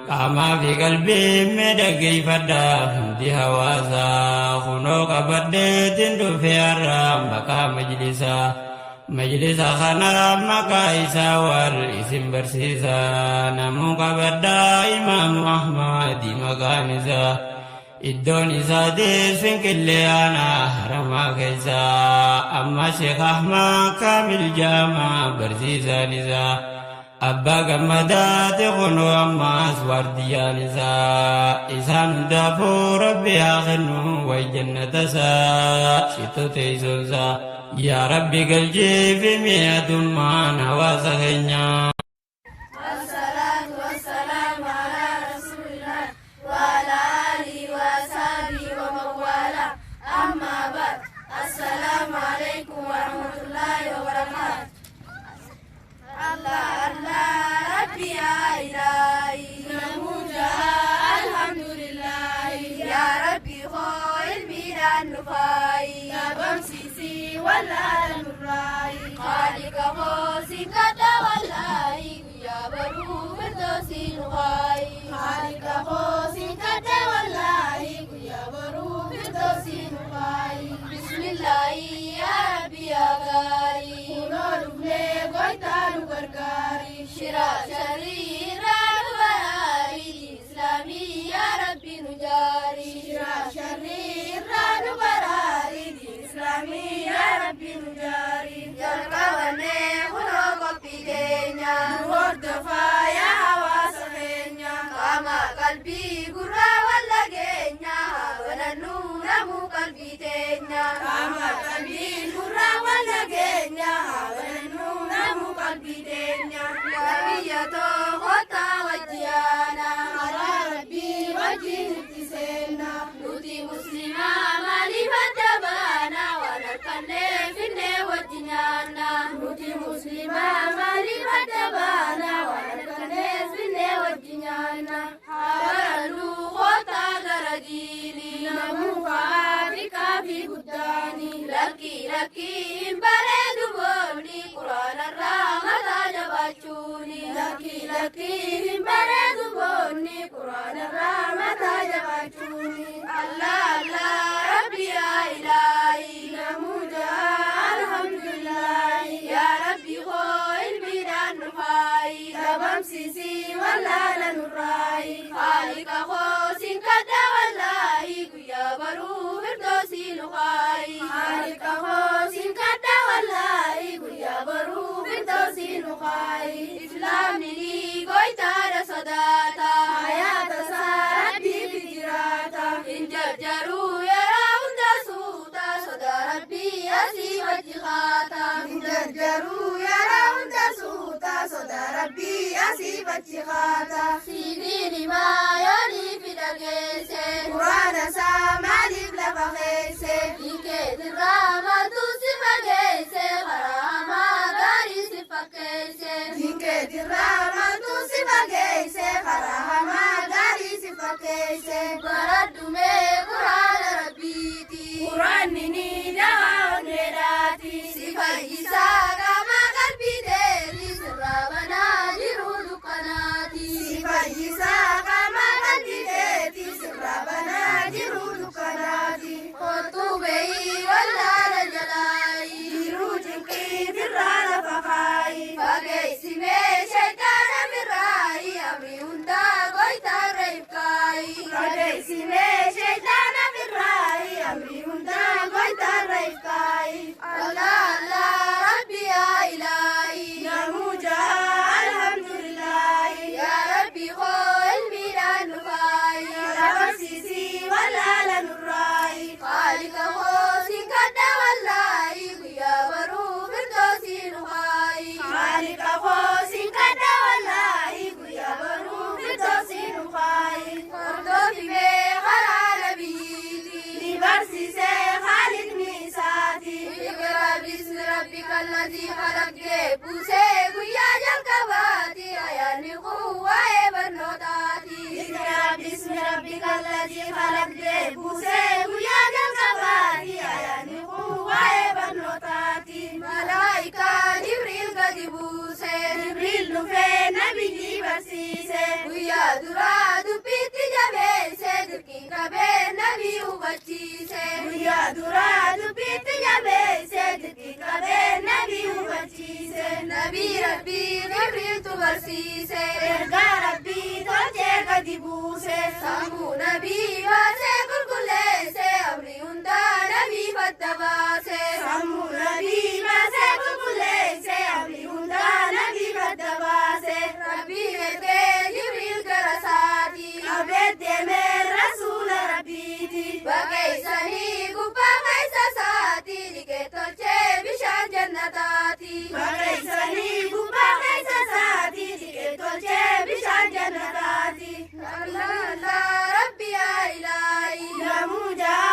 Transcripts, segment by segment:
Qaamaa fi qalbii mee dhaggeeffadhaa hundi hawaasaa kunoo qabadheetiin dhufe har'a maqaa majlisaa majlisa kana maqaa isaa wal isin barsiisa namuu qabadhaa imaamu ahmadi maqaan isaa iddoon isaatis finqillee aanaa haramaa keessa amma sheekh ahmad kaamil jaamaa barsiisaan isaa Abbaa gammadaati kunoo ammaas waardiyyaan isaa isaan hundaafuu rabbi haa kennu way jannata isaa shitto teessoonsaa yaa rabbi galchiifi mi'atummaan hawaasa keenyaa. Assalaatu wassalamu ala rasulillah wa ala alihi wa ashabihi wa man wala. Amma ba'd. Assalamu alaikum wa rahmatullahi wa barakatuh. Allah Allah Rabbi ya ilahi namuu ja'a alhamdulillahi ya Rabbi koo ilmiidhaan nu faayi dhabamsiisi wallaala nurraayi Khaalika koo siin kadha wallaahi guyyaa baruu firdoosii nu kaayi Khaalika koo siin kadha wallaahi guyyaa baruu firdoosii nu kaayi Bismillaahi yaa Rabbi yaa gaarii kunoo dhufnee goytaa nu gargaari shira sharrii irraa nu baraari diin islaamii yaa Rabbi nu jaari shira sharrii irraa nu baraari diin islaamii yaa Rabbi nu jaari jalqabannee kunoo qophii teenya nu hordofaa yaa hawaasa keenya qaama qalbii gurraa wal dhageenya haa banannu namuu qalbii teenya qaama qalbii gurraa wal dhageenya haa banannu namuu qalbii teenya yaa biyya too kottaa wajjiyaana karaa rabbii wajjin itti seenna nuti muslimaa maaliif adda baana waan harkannee finnee wajji nyaanna nuti muslimaa maaliif adda baana waan harkannee finnee wajji nyaanna haa barannu kottaa gara diini namuu haa xiqqaa fi guddaani lakkii lakkii hin bareedu boonni quraanarraa mataa jabaachuuni lakkii lakkii hin bareedu boonni quraanarraa mataa jabaachuuni Allah Allah Rabbi yaa ilaahi namuu ja'a alhamdulillahi yaa Rabbi koo ilmiidhaan nu faayi dhabamsiisi wallaala nurraayi Khaalika koo siin kadha wallaahi guyyaa baruu firdoosii nu kaayi Khaalika koo siin kadha wallaahi guyyaa baruu firdoosii nu kaayi Islaamni ni goytaadha sodaata hayaata isaa rabbiif jiraata hin jarjaruu yeroo hunda suuta sodaa rabbii asii wajji kaata hin jarjaruu yeroo hunda suuta sodaa rabbii asii achi kaata Siifiin himaa yoonii fi dhageesse quraana isaa maaliif lafa keesse Dinkeetirraa maaltu si fageesse karaa hamaa gaarii si fakkeesse Dinkeetirraa maaltu si fageesse karaa hamaa gaarii si fakkeesse Baradhu mee quraana rabbiiti Quraanni ni dawaa onneedhaati si fayyisaa qaama qalbii teeti sirraa banaa jiruu dukkanaati si fayyisaa qaama qalbii teeti sirraa banaa jiruu dukkanaati Kottuu bahii wallaala jalaayi jiruu cinqii firraa lafa kaayi fageessimee shayxaana firraayi amrii hundaa goytaarra ifkaayi fageessimee shayxaana firraayi amrii hundaa goytaarra ifkaayi Allah Allah Rabbi yaa ilaahi namuu ja'a alhamdulillahi yaa Rabbi koo ilmiidhaan nu faayi dhabamsiisi wallaala nurraayi Khaalika koo siin kadha wallaahi guyyaa baruu firdoosii nu kaayi Khaalika koo siin kadha wallaahi guyyaa baruu firdoosii nu kaayi Hordofi mee karaa Dirqiin qabee nabii hubachiise. Guyyaa duraa dubbiitti jabeesse. Dirqiin qabee nabii hubachiise. Nabii Rabbii Jibriiltu barsiise. Ergaa Rabbii tolchee gadi buuse. Sammuu nabii baasee qulqulleesse. Amri hundaa nabii fadda baase. Sammuu nabii baasee qulqulleesse. Amri hundaa nabii fadda baase. Rabbiin ergee Jibriil gara isaati. Qabee deemee rasuula Rabbiiti. Baqeessanii gubbaa keessa isaati. Dhiqee tolchee bishaan jannataati. Baqeessanii gubbaa keessa isaati. Dhiqee tolchee bishaan jannataati. Allah Allah Rabbi yaa ilaahi. Namuu jaa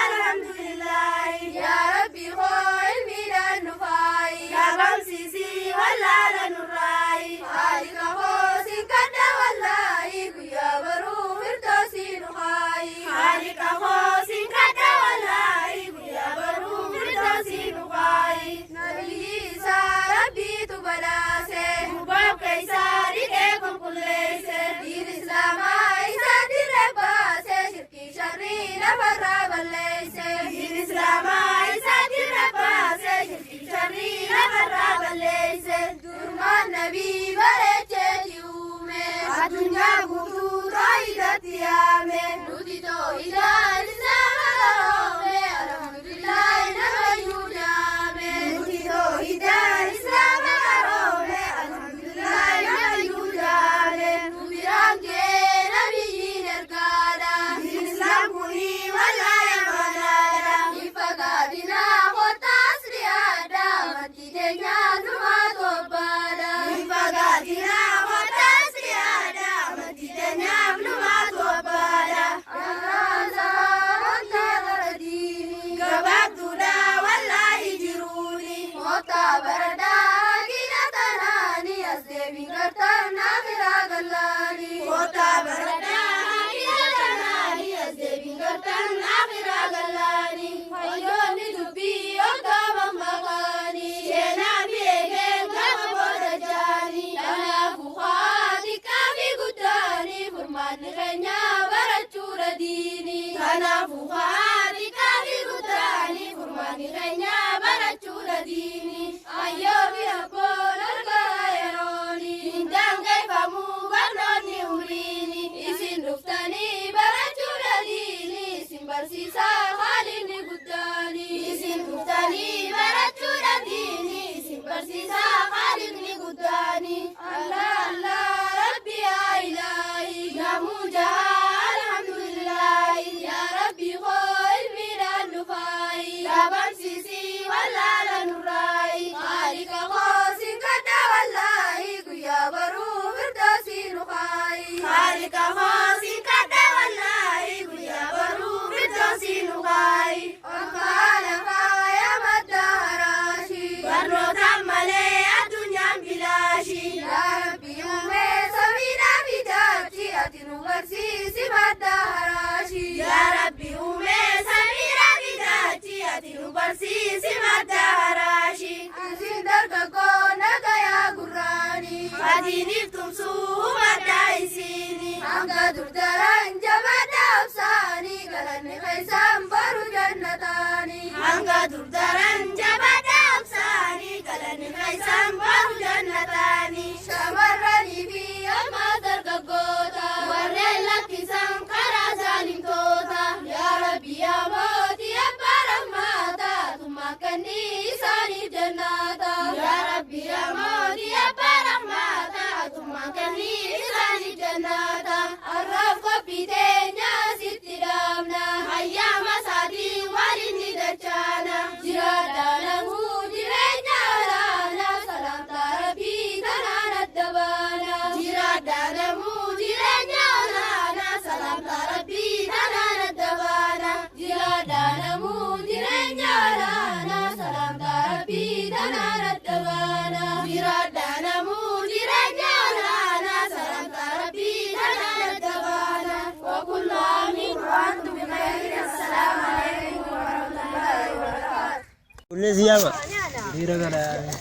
alhamdulillahi. Yaa Rabbi koo ilmiidhaan nu faayi. Dhabamsiisii wallaala nurraayi. Haaliqa koo siin kadha wallaahi. Guyyaa baruu firdoosii nu kaayi. Haaliqa koo siin kadha wallaahi. Guyyaa baruu firdoosii nu kaayi. Nabiyyi isaa Rabbiitu badhaase. Gubbaa keessaa dhiqee qulqulleesse. Diin Islaamaa isaa dirree baase. Shirkii sharrii lafarraa balleesse. Diin Islaamaa isaa dirree baase. Shirkii sharrii lafarraa balleesse. Durmaan nabii bareecheeti uume. Addunyaa guutuu toohidatti yaame. Nuti toohidaan Islaama qaroome. Alhamdulillahi namayyuu jaame. Nuti toohidaan Islaama qaroome. Alhamdulillahi namayyuu jaame. Nu biraan ga'ee nabiyyiin ergaadha. Diin Islaam kuni wallaahi amaanaadha. Hin fagaatinaa kottaa as dhiyaadha. Amantii teenyaa numaa tobbaadha. Hin fagaatinaa kottaa as dhiyaadha. Amantii teenyaaf numaa tobbaadha. Allah Allah kottaa gara diinii. Gabaabduudha wallaahi jiruuni. Kottaa baradhaa gina tanaani. As deebiin gartaan akhiraa gallaani. Kottaa baradhaa gina tanaani. As deebiin gartaan akhiraa gallaani. Hayyoonni dubbii hoggaa maqaani. Seenaa fi eegeen gama booda jaani. Kanaafuu haa xiqqaa fi guddaani. Furmaanni keenya barachuudha diini. Kanaafuu haa xiqqaa fi guddaani. Furmaanni keenya barachuudha diini. Ayyoo fi abboon argaa yerooni. Hin daangeffamuu barnoonni umriini. Isin dhuftanii barachuudha diini. Isin barsiisaa haalinni guddaani. Isin dhuftanii barachuudha diini. Isin barsiisaa haalinni guddaani. Allah Allah Rabbi yaa ilaahi. Namuu jaa alhamdulillahi. Yaa Rabbi koo ilmiidhaan nu faayi. Dhabamsiisii wallaala nurraayi. Haaliqa koo siin kadha wallaahi. Guyyaa baruu firdoosii nu kaayi. Haaliqa koo siin kadha wallaahi. Guyyaa baruu firdoosii nu kaayi. Ol ka'aa lafaa yaa madda haraashi. Barnootaan malee addunyaan bilaashi. Yaa Rabbi uumee samiidhaa fi dachii ati nu barsiisi madda haraashi. Yaa Rabbi uumee samiidhaa fi dachii ati nu barsiisi madda haraashi. Isin dargaggoo nagayaa gurraani. Adiiniif tumsuu madda isiini. Hanga durdaran jabaadhaa obsaanii galanni keessaan baru jannataani. Hanga durdaran jabaadhaa obsaanii galanni keessaan baru jannataani. Shamarranii fi amma dargaggoota warreen lakkisan karaa saalimtoota. Yaa Rabbi yaa mootii abbaa rahmaata tummaa kannii isaaniif jannaata. Yaa Rabbi yaa mootii abbaa rahmaata tummaa kannii isaaniif jannaata. Arraaf qophii teenyaa sitti dhaabna. Ayyaama isaatiin waliin ni dachaana. Jiraadhaa namuu jireenya olaanaa salaamtaa Rabbii tanaan adda baana. Jiraadhaa namuu jireenya olaanaa salaamtaa Rabbii tanaan adda baana. Jiraadhaa namuu jireenya olaanaa salaamtaa Rabbii tanaan adda baana. Jiraadhaa namuu jireenya olaanaa salaamtaa Rabbii tanaan adda baana. وكل عام وأنتم بخير السلام عليكم ورحمة الله وبركاته. Kunis yaama.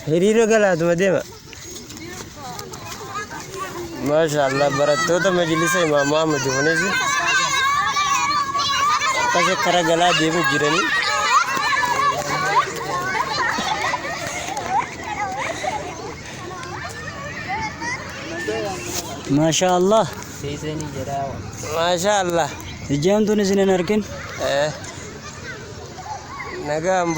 Hiriira galaatuma deema. Maasha Allah, barattoota majlisa Imaam Ahmad kunis. Akkasi kara galaa deemu jiranii. Maashaa Allah. Maashaa Allah. Ijjaamtuun isin hin argin. Nagaan.